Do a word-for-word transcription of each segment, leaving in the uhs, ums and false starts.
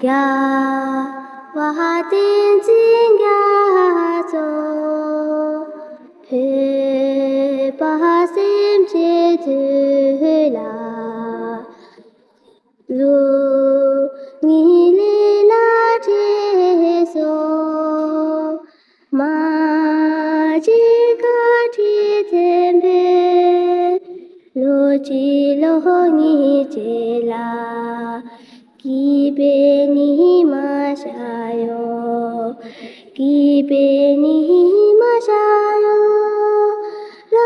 རྒྱལ་བ་བསྟན་འཛིན་རྒྱ་མཚོ། བོད་པ་སེམས་ཅན་དོན་ལ། ལོ་ཉིས་ལས་ལ་བྲེལ་སོང་། མ་གཅིག་བཀའ་དྲིན་དྲན་པས། ལོ་གཅིག་ལོ་གཉིས་བཅས་ལ། སྐྱིད་པའི་ཉི་མ་ཤར་ཡོང་། སྐྱིད་པའི་ཉི་མ་ཤར་ཡོང་། ར་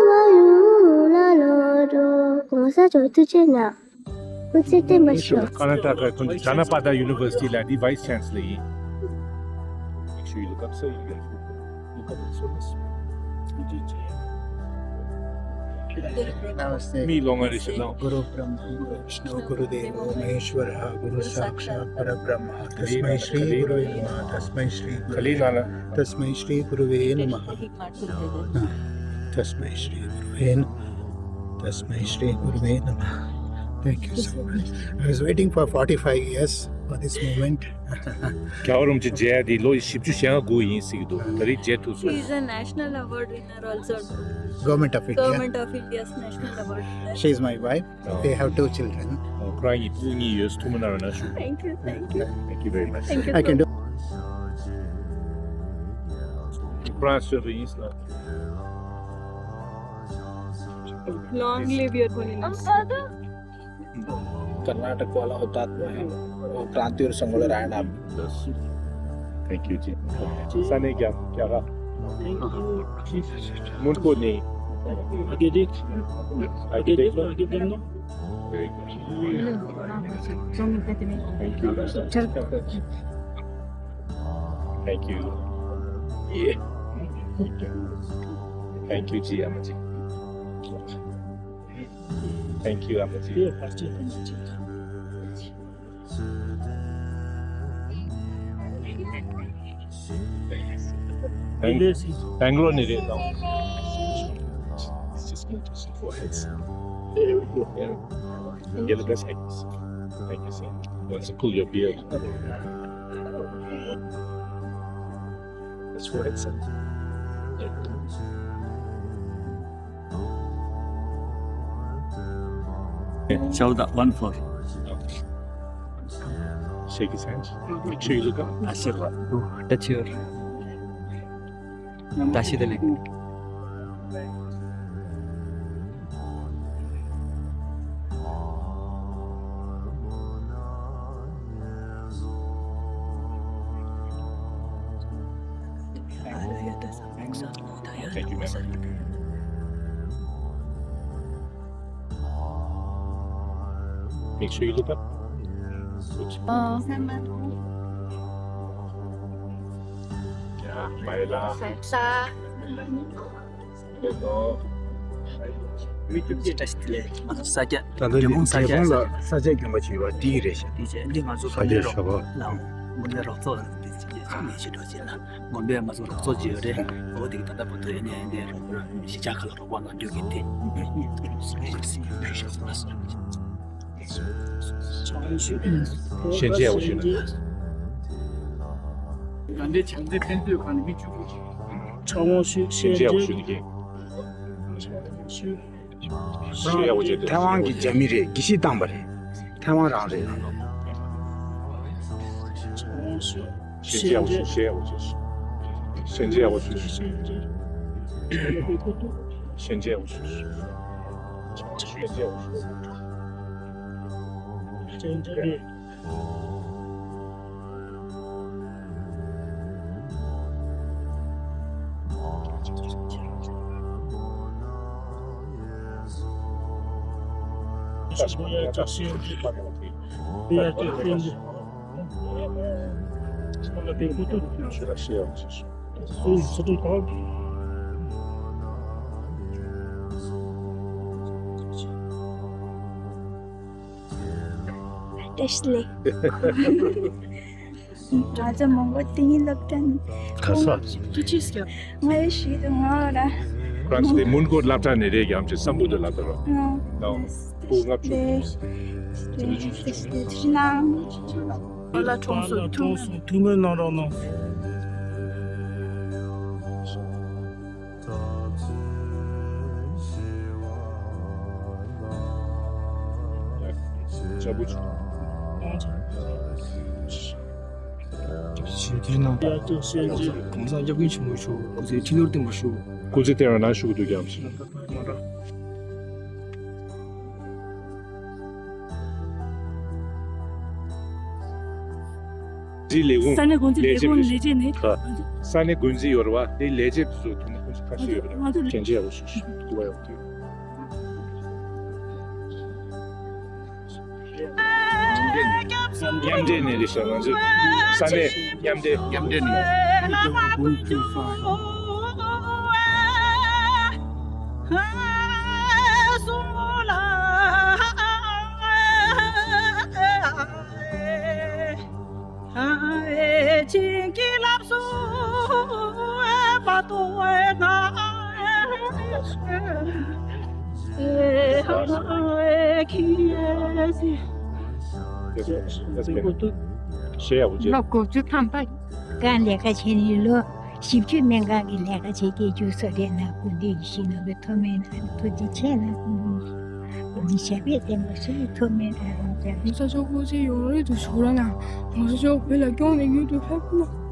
བ་ཡུལ་ལ་ལོག་འགྲོ། གོང་ས་མཆོག་ཐུགས་རྗེ་གནང་། ཁོང་ཚོས་བསྟན་པ་ཤོག་ཀར་ནཱ་ཊ་ཀ་ཁོང་ཚོ་ཇ་ན་པ་ད་ཡུ་ནི་ཝར་སི་ཊི་ལ་འདི་ཝའི་སི་ཅན་སི་ལར་ཡིན། Make sure you look up so you can look up at the surface. Namaste. Me long are shit now. गुरु ब्रह्मा गुरु विष्णु गुरु देवो महेश्वरः गुरु साक्षात् परब्रह्म तस्मै श्री गुरुवे नमः तस्मै श्री गुरुवे नमः तस्मै श्री गुरुवे नमः। तस्मै श्री गुरुवे नमः। तस्मै श्री गुरुवे नमः। Thank you so much. I was waiting for forty-five years for this moment. རྒྱལ་བ་རིན་པོ་ཆེ་མཇལ་ཡ་དེ་ལོ་བཞི་བཅུ་ཞེ་ལྔ་དགུ་ཡིན་ཟེར་གྱི་འདུག་ད་རེས་མཇལ་ཐུབ་སོང་། She is a national award winner also. Government of India. Government of India's national award winner. She is my wife. We have two children. ཁོ་རང་གཉིས་ཕྲུ་གུ་གཉིས་ཡོད། ཐུགས་མ་མནར་བ་ན་ཞུ། Thank you, thank you. Thank you very much. Thank you. I can do. ཁོ་རང་སུ་རེད་ཡིན་ཟེར་ན། Long live your holiness. Karnataka वाला हुतात्मा है, वो क्रांति और संगोला Rayanna. Thank you ji. ས་གནས་རྒྱ་རྒྱ་གར། མོན་གྷོ་ནས། ཨ་དེ་དེ། ཨ་དེ་དེ། ཨ་དེ་དེ། Very good. Thank you. Thank you. Yeah. Thank you, जी, अम्मा जी। Thank you, अम्मा जी। Bang- Bangalore ནས་རེད་དམ། Just going to sit for heads. There we go. There we go. Get the best angles. Thank you, sir. Once you pull your beard. That's right, sir. चौध, one four. Shake his hands. Make sure you look up. आशीर्वाद। Touch your. दासी देले। Thank you, ma'am. Make sure you look up. Good. 야, 마일라. ད་ལྟ་རྒྱལ་ཕུང་ལ་ས་སྐྱ་དགོན་པ་ཅིག་ཡོད་པ་འདི་རེད་ཤག་འདི་ང་ཚོ་ས་སྐྱ་ཞབས་པ། དགོན་པའི་རོགས་ཚོགས་ལ་འདི་ཅིག་ཡོད་ཅིག་འགྲོ་ཅིག་ལ། དགོན་པའི་ང་ཚོ་རོགས་ཚོགས་ཅིག་ཡོད་རེད། འོ་དེ་གི་ད་ལྟ་བར་དུ་ཡོད་ནས་ཡོད་ནས་རོགས་གཞིས་ཆགས་ཁག་ལ་རོགས་པ་གནང་རྒྱུ་གི་དེ། ཞལ་མཇལ་འོ་ཞུ་ན། ད་ལྟའི་བྱང་རྩེ་ཕན་ཚུན་གང་ནས་མི་བཅུ་དགུ་ཞིག་ཕྲ་བོང་ཤུ་ཞལ་མཇལ་འོ་ཞུ་ན་གི། ཤུ། ཐའེ་ཝན་གྱི་རྒྱ་མི་རེད། དགེ་བཤེས་བཏང་པ་རེད། ཐའེ་ཝན་རང་རེད། ཞལ་མཇལ་འོ་ཞུ། ཞལ་མཇལ་འོ་ཞུ། ཞལ་མཇལ་འོ་ཞུ། ཞལ་མཇལ་འོ་ཞུ། ཞལ་མཇལ་འོ་ཞུ། བཀྲ་ཤིས་བདེ་ལེགས། ང་ཚོ་མོན་གྷོ་དེ་ཉིད་སློབ་གྲྭ་ནས། ག་ས། ཀི་ཅིས་ཀྱང་། ང་ཡོད་ཤི་དུ་ང་ར། ཁོ་རང་ཚོ་དེ་མོན་གྷོ་སློབ་གྲྭ་ནས་རེད་ཀྱང་ཅི་བསམ་བློ་དེ་ལབ་དོ་རོ། ང་། ནའོ། ཕྲུ་གུ་ལྔ་བཅུ། དེ་དེ་དེ་ནང་། པཱ་ལགས་གྲོངས་སོང་། ཐུགས་སྨོན། ཐུགས་སྨོན་གནང་རོགས་གནང་། ཞེས་དེ་ནང་གོང་ས་སྐྱབས་མགོན་ཆེན་པོ་མཆོག་སྐུ་ཚེ་ཁྲི་ལོར་བརྟན་པར་ཤོག། སྐུ་ཚེ་བརྟན་པར་ནང་བཞུགས་འདུག་ཀྱང་། འཛིན་ལས་ཁུངས། ས་གནས་འགོ་འཛིན་ལས་བྱེད་ལས་ཁུངས་ལས་བྱེད་ནི། ས་གནས་འགོ་འཛིན་ཡོད་རེད་བ། དེ་ལས་བྱེད་ཚོ་ཐུགས་སྣང་ཁོང་ཚོ་ཁ་ཤས་ཡོད་པ་དང་། ང་ཚོ་དྲན་རྒྱ་ཡག་པོ་ཞིག་ཞུ་དགོས་པ་ཡོད་དུས། མཉམ་འབྲེལ་ནས་རེད་ཤག། ང་ཚོས་ས་གནས་མཉམ་འབྲེལ། མཉམ་འབྲེལ་ནས། ལོ་དགུ་བཅུ་ཐམ་པ་གང་ལས་ཀ་བྱས་ནས། ལོ་བཞི་བཅུ་སྨན་ཁང་གི་ལས་ཀ་བྱས། སྐད་ཅིག་སོ་རེ་ན་སྐུ་མདུན་ཡིད་བཞིན་ནོར་བུའི་ཐོག་མའི་ནང་ཐུགས་རྗེ་ཆེ་གནང་། སྐུ་མདུན་ཞབས་པད་བརྟན་པར་ཤོག། ཐོག་མའི་ནང་ལ་ཞབས་པད། ས་ཆ་ཁོ་ཚོའི་ཡོང་རེ་དུ་ཞོར་ན་ང་ཚོ་ཅོག་བོད་ལ་སྐྱོང་ནས་ཡུལ་དུ་ཕེབས་ན།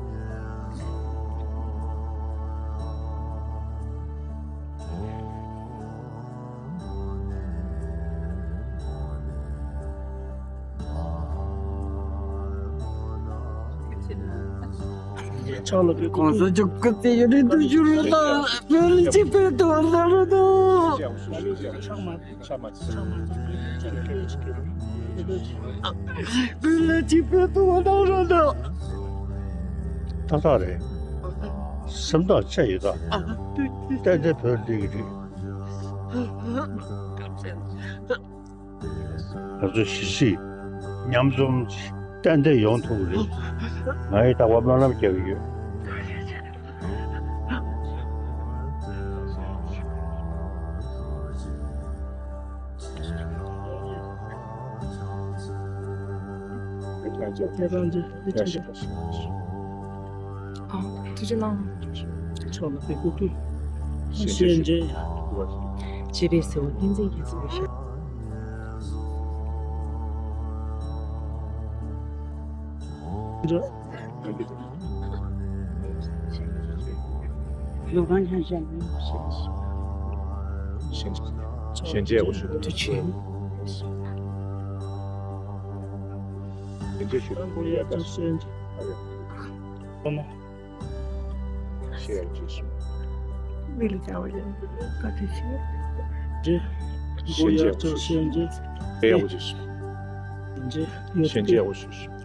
ཕྱག་ལ་ཕེབས། གོང་ས་མཆོག་སྐུ་ཚེ་ཡུན་རིང་དུ་བཞུགས་རོགས་གནང་། བོད་ལ་གཅིག་པུའི་དུ་བ་ལ་རོགས་གནང་། ཕྱག་མ་ཕྱག་མ་བོད་ལ་གཅིག་པུའི་དུ་བ་ལ་རོགས་གནང་། ཏག་ཏག་རེད། སེམས་ཐག་བཅད་ཡོད་ད། ཏན་ཏན་བོད་འགྲིག་གི་རེད། ང་ཚོ་གཞིས་བྱེས་མཉམ་འཛོམས་ཏན་ཏན་ཡོང་ཐུབ་ཀྱི་རེད། ང་ཡི་རྟག་པར་སྨོན་ལམ་རྒྱག་གི་ཡོད། ཨ། ཐུགས་རྗེ་གནང་། ཕྱག་ལ་ཕེབས། སྐུ་ཁྲུས། གཞན་འབྲེལ། རྗེ་རེད་ཟེར་བ་བསྟན་འཛིན་གྱིས་གཙོས་པའི་ཞབས། ལོ་གང་ཡང་ཞལ་ནས། གཞན་འབྲེལ་ཡག་པོ་ཞུ། ཐུགས་རྗེ་ཆེ། གཞན་འབྲེལ་ཞུ། ཨ་ཡ། ཨ་ཡ། ཨོ་མ། ཤེས་ཡག་ཅིག་སོང་། མི་ལ་བྱ་བ་ཡིན། བཀའ་དྲིན་ཆེ། རེད། ཤེས་ཡག་ཅིག་སོང་། ཡག་པོ་ཅིག་སོང་། ཤེས་ཡག་ཅིག་ཡག་པོ་ཅིག་སོང་།